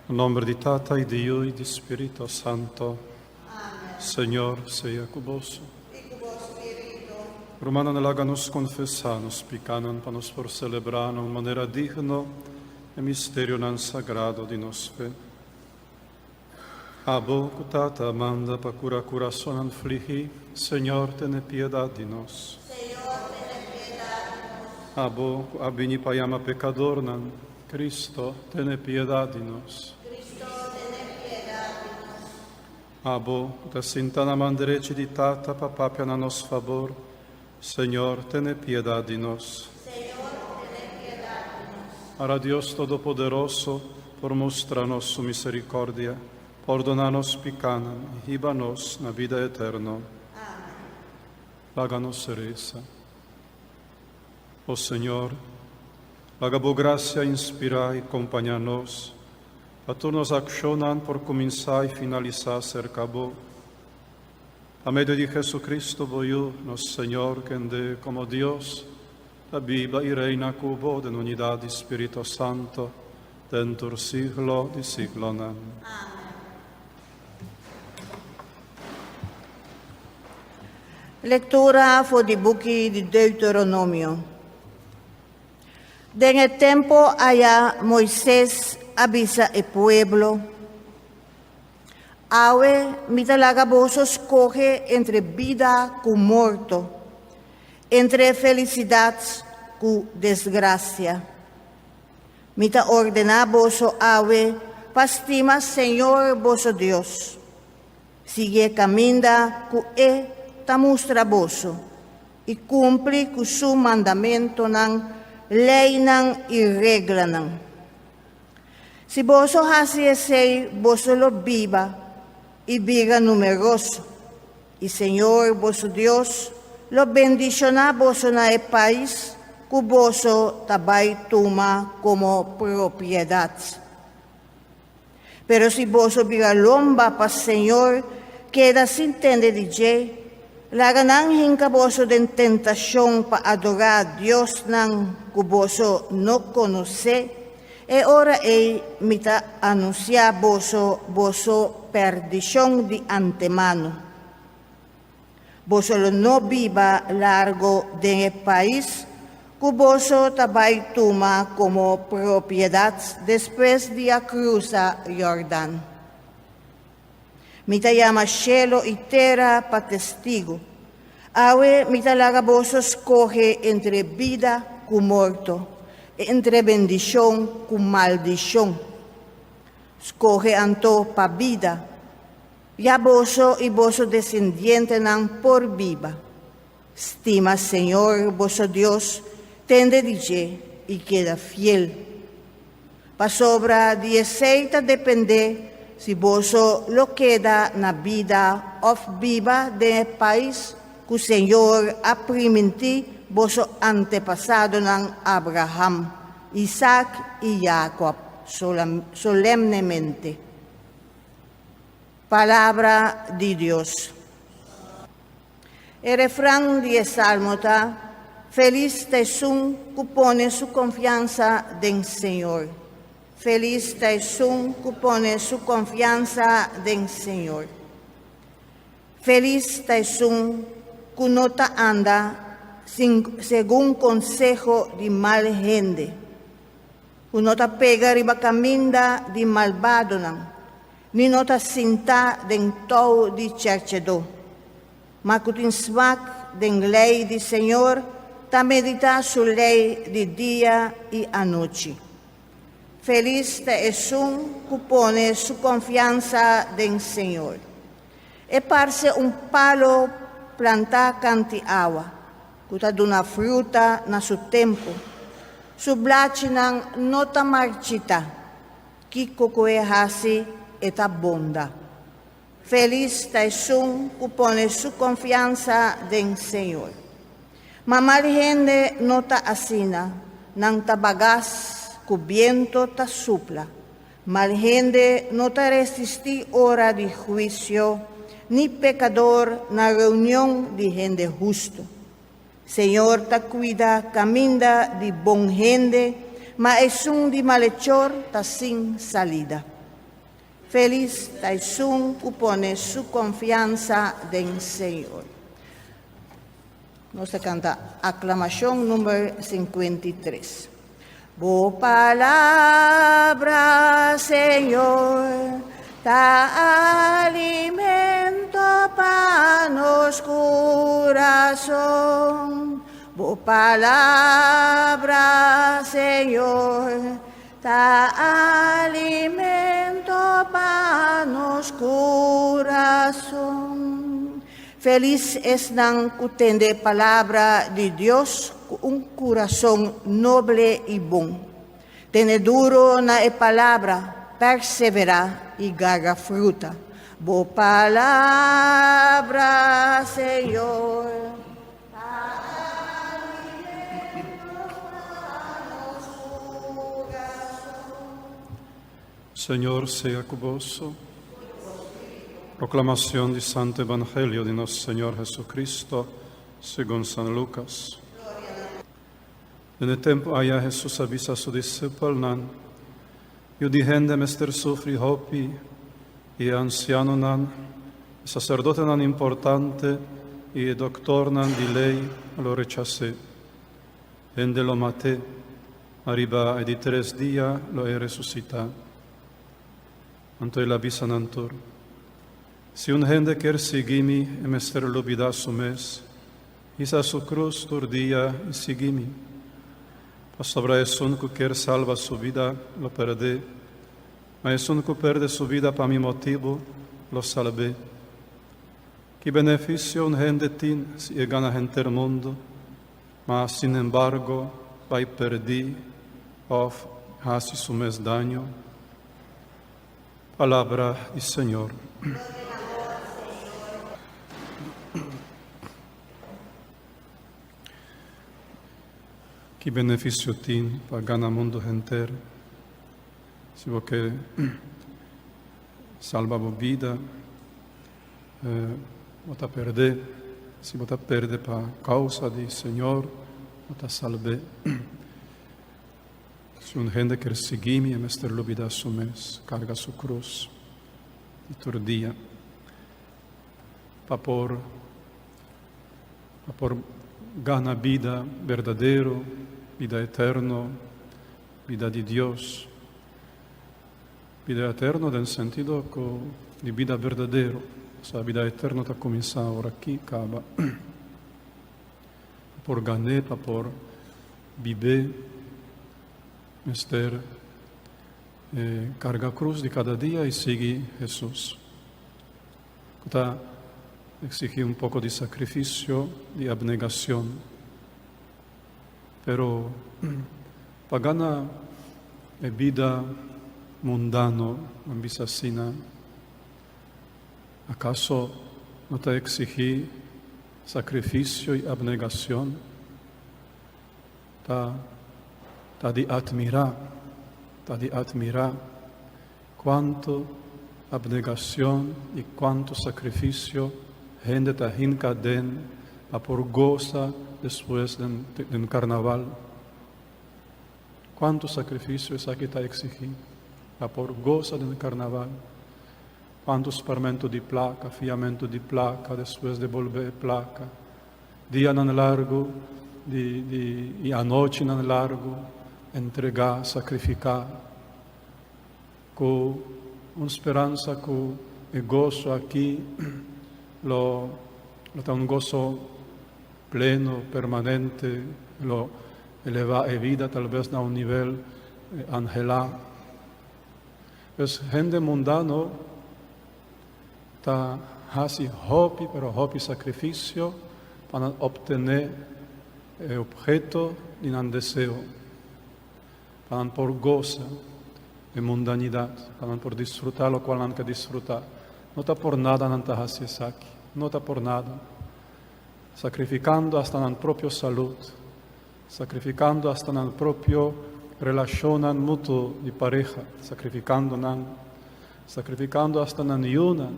Na nomber di Tata y di Yu y di Spirito Santo. Señor sea cu boso. Rumannan, laga nos confesa nos picanan pa nos por celebra na un manera digno e misterionan sagrado di nos fe. Abo cu Tata a manda pa cura curasonnan fligi, Señor tene piedad di nos. Abo cu a bini pa yama pecadornan, Cristo, tene piedad di nos. Abo cu ta sinta na man derechi di Tata pa papia na nos fabor, Señor, tene piedad di nos. Ara Dios Todopoderoso por mustra nos su misericordia, pordona nos picanan y hiba nos na bida eterno. Laga nos reza. O Señor, laga bo gracia inspira y compaña nos, pa tur nos accionnan por cuminsa y finalisa cerca bo. Pa medio di Jesucristo bo Yu, nos Señor, kende como Dios ta biba y reina cu bo den unidad di Spirito Santo, den tur siglo di siglonan. Lectura for di buki di Deuteronomio. Den e tempo aya Moises a bisa e pueblo, Awe mi ta laga boso scoge entre bida cu morto, entre felicidad cu desgracia. Mi ta ordena boso awe pa stima Señor boso Dios. Sigui e kaminda ku E ta mustra boso i kumpli ku Su mandamentonan, leinan i reglanan. Si boso hasi esei, boso lo biba i bira numeroso, i Señor boso Dios lo bendishoná boso na e pais ku boso ta bai tuma komo propiedat. Pero si boso bira lomba pa Señor, keda sin tende di dje, laga nan hinka boso den tentashon pa adorá diosnan ku boso no konosé, e ora ei mi ta anunsiá boso boso pèrdishon di antemano. Boso lo no biba largo den e pais ku boso ta bai tuma komo propiedat despues di a krusa Yordan. Mi ta yama shelu i tera pa testigu. Awe mi ta laga boso skohe entre bida ku morto, entre bendishon ku maldishon. Skohe anto pa bida. Ya boso i boso desendientenan por biba. Stima Señor boso Dios, tende di dje i keda fiel. Pasobra di esei ta dependé si boso lo keda na bida òf biba den e pais ku Señor a primintí boso antepasadonan Abraham, Isaac i Jacob solemnemente. Palabra di Dios. E refran di e salmo ta, Felis ta esun ku pone su konfiansa den Señor. Felis ta esun ku pone su konfiansa den Señor. Felis ta esun ku no ta anda sin segun konseho di mal hende. Ku no ta pega riba kaminda di malbadonan, ni no ta sintá den tou di chèrchedó, ma ku tin smak den lei di señor, ta meditá su lei di dia i anochi. Felis ta esun ku pone su konfiansa den señor. E parse un palo plantá kant'i awa, ku ta duna fruta na su tempu. Su blachinan no ta marchitá. Kiko ku e hasi, e ta bonda. Felis ta esun ku pone su konfiansa den Señor. Ma mal hende no ta asina, nan ta bagas ku biento ta supla. Mal hende no ta resistí ora di huisio, ni pekador na reunion di hende hustu. Señor ta kuida kaminda di bon hende, ma esun di malechor ta sin salida. Felis ta esun ku pone su konfiansa den Señor. Nos ta kanta aklamashon number 53. Bo palabra, Señor, ta alimento pa nos kurason. Bo palabra, Señor, ta alimento pa nos kurason. Felis esnan ku tende palabra di Dios ku un kurason noble i bon. Tene duro na e palabra, perseverá i garra fruta. Bo palabra, Señor, ta alimento pa nos kurason. Señor sea ku boso. Proclamación di Santo Evangelio di nos Señor Jesucristo, segun San Lucas. Den e tempu aya Hesus a bisa su disipelnan, Yu di hende mester sufri hopi, i e ansianonan, e saserdotenan importante i e doktornan di lei lo rechas'é. Hende lo mat'é, ma riba e di tres dia lo e resusitá. Anto el a bisa nan tur, Si un hende kier sigui mi, e mester lubidá su mes, hisa su krus tur dia i sigui mi. Pasobra esun ku kier salba su bida, lo pèrd'é, ma esun ku pèrdè su bida pa mi motibu, lo salb'é. Ki benefisio un hende tin si e gana henter mundu, ma sinembargo bai pèrdí òf hasi su mes daño? Palabra di Señor. Ki benefisio tin pa gana mundu henter si bo ke salba bo bida? Bo ta pèrdè. Si bo ta pèrdè pa kousa di Señor, bo ta salb'é. Si un hende ker sigui mi, e mester lubidá su mes, karga su krus di tur dia, pa por pa por gana bida berdadero, bida eterno, bida di Dios. Bida eterno den sentido ku di bida berdadero, osea bida eterno ta kuminsá ora aki kaba. Pa por gan'é, pa por bib'é, mester karga krus di kada dia i sigui Hesus, ku ta eksigí un poko di sakrifisio, di abnegacion. Pero pa gana e bida mundano, nan bisa asina, akaso no ta eksigí sakrifisio i abnegacion? Ta ta di admirá, ta di admirá kuantu abnegacion i kuantu sakrifisio hende ta hinka den pa por gosa despues den den karnaval. Kuantu sakrifisio esaki ta eksigí pa por gosa den karnaval. Kuantu sparmentu di plaka, fiamentu di plaka, despues debolbé e plaka. Dianan largu di di i anochinan largu entregá, sakrifiká, ku un speransa ku e goso aki lo lo ta un goso pleno, permanente, lo elevá e vida talbes na un nivel anhelá. Pues hende mundano ta hasi hopi pero hopi sakrifisio pa nan optené e opheto di nan deseo, pa nan por gosa e mundanidat, pa nan por disfrutá lokual nan ke disfrutá. No ta por nada nan ta hasi esaki, no ta por nada. Sakrifikando asta nan propio salud, sakrifikando asta nan propio relashonnan mutuo di pareha, sakrifikando nan, sakrifikando asta nan yunan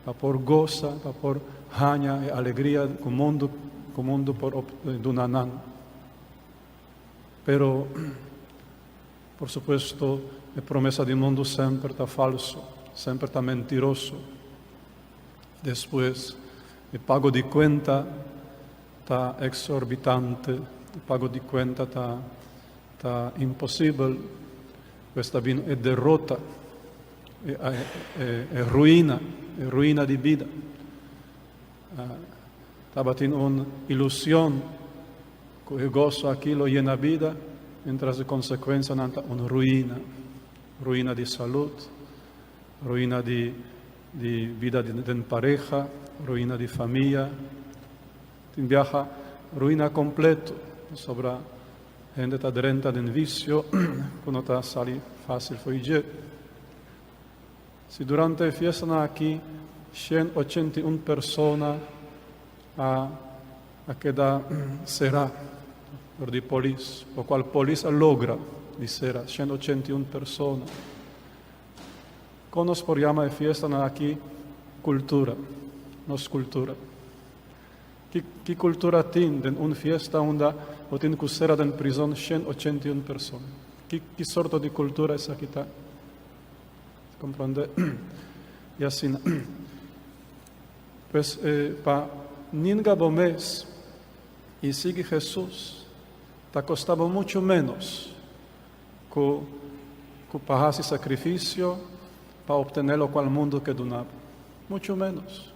pa por gosa, pa por haña e alegria ku mundu ku mundu por duna nan. Pero, por supuesto, e promesa di mundu semper ta falso. Semper ta mentiroso. Despues e pago di kuenta ta eksorbitante, e pago di kuenta ta ta imposibel, pues ta bini e derota, e e e ruina, e ruina di bida. Tabatin un ilusion ku e goso aki lo yena bida, mientras e konsekuensianan ta un ruina, ruina di salud, ruina di di bida den pareha, ruina di famia. Tin biaha ruina kompleto, pasobra hende ta drenta den visio ku no ta sali fásil fo'i dje. Si durante e fiestanan aki 181 persona a a keda será dor di polis, lokual polis a logra di sera 181 persona. Kon nos por yama e fiestanan aki kultura, nos kultura? Ki ki kultura tin den un fiesta unda bo tin ku sera den prizon 181 persona? Ki ki sorto di kultura esaki ta? Komprondé? I asina. Pues pa ninga bo mes i sigui Hesus ta kosta bo muchu ménos ku ku pa hasi sakrifisio pa optené lokual mundu ke duna bo. Muchu ménos.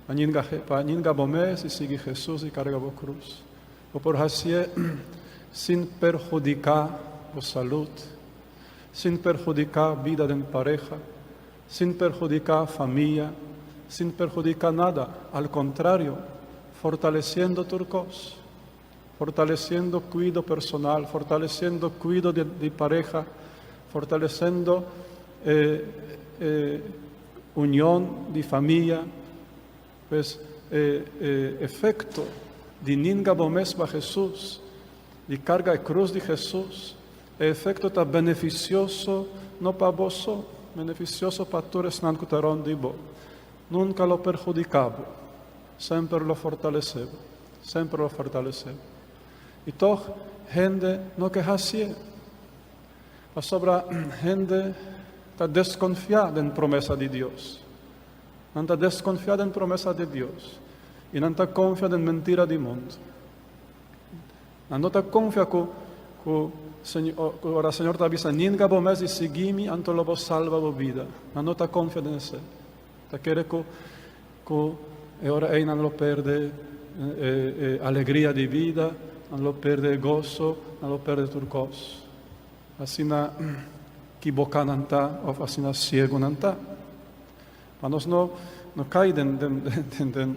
Pa ninga pa ninga bo mes i sigui Hesus i karga bo krus. Bo por hasié sin perhudiká bo salud, sin perhudiká bida den pareha, sin perhudiká famia, sin perhudiká nada, al kontrario, fortalesiendo tur kos, fortalesiendo kuido personal, fortalesiendo kuido di di pareha, fortalesiendo e e union di famia. Pues e e efekto di ninga bo mes pa Hesus, di karga e krus di Hesus, e efekto ta benefisioso no pa bo so, benefisioso pa tur esnan ku ta rònt di bo. Nunka lo perhudiká bo, semper lo fortalesé bo, semper lo fortalesé bo. I tòg hende no ke hasié, pasobra hende ta deskonfiá den promesa di Dios. Nan ta deskonfiá den promesa di Dios i nan ta konfia den mentira di mundu. Nan no ta konfia ku ku ku ora Señor ta bisa ninga bo mes i sigui mi anto lo bo salba bo bida. Nan no ta konfia den esei. Ta kere ku ku e ora ei nan lo perde e e alegria di bida, nan lo perde e goso, nan lo perde tur kos. Asina kiboká nan ta òf asina siegu nan ta. Ma nos no no kai den den den den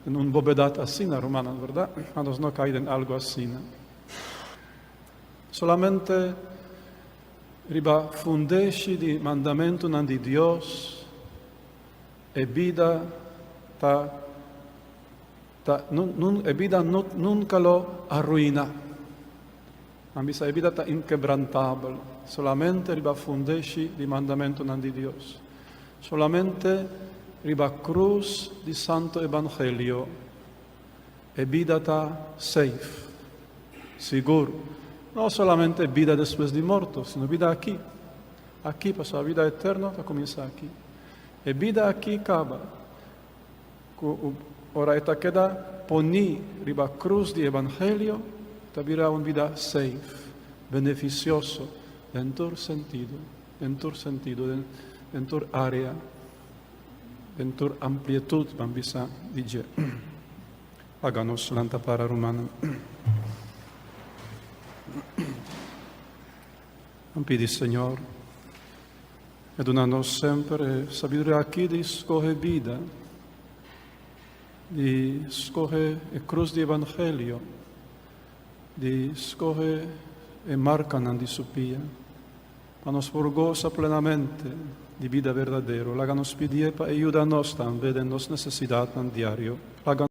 den un bobedat asina, rumannan, bèrdat? Ma nos no kai den algu asina. Solamente riba fundeshi di mandamentunan di Dios e bida ta ta nun nun e bida no nunka lo arruiná. Nan bisa e bida ta inkebrantabel solamente riba fundeshi di mandamentunan di Dios. Solamente riba krus di Santo Evangelio e bida ta safe, sigur. No solamente bida despues di morto, sino bida aki. Aki, pasobra bida eterno ta kuminsá aki. E bida aki kaba ku ora e ta keda poní riba krus di Evangelio, ta bira un bida safe, benefisioso den tur sentido. Den tur sentido, den den tur área, den tur amplietut, ban bisa di dje. Laga nos lanta para, rumannan. Ban pidi Señor e duna nos semper e sabiduria aki di skohe bida, di skohe e krus di Evangelio, di skohe e markanan di su pia. Pa nos por gosa plenamente di bida berdadero, laga nos pidié pa e yuda nos tambe den nos nesesidatnan diario. Laga.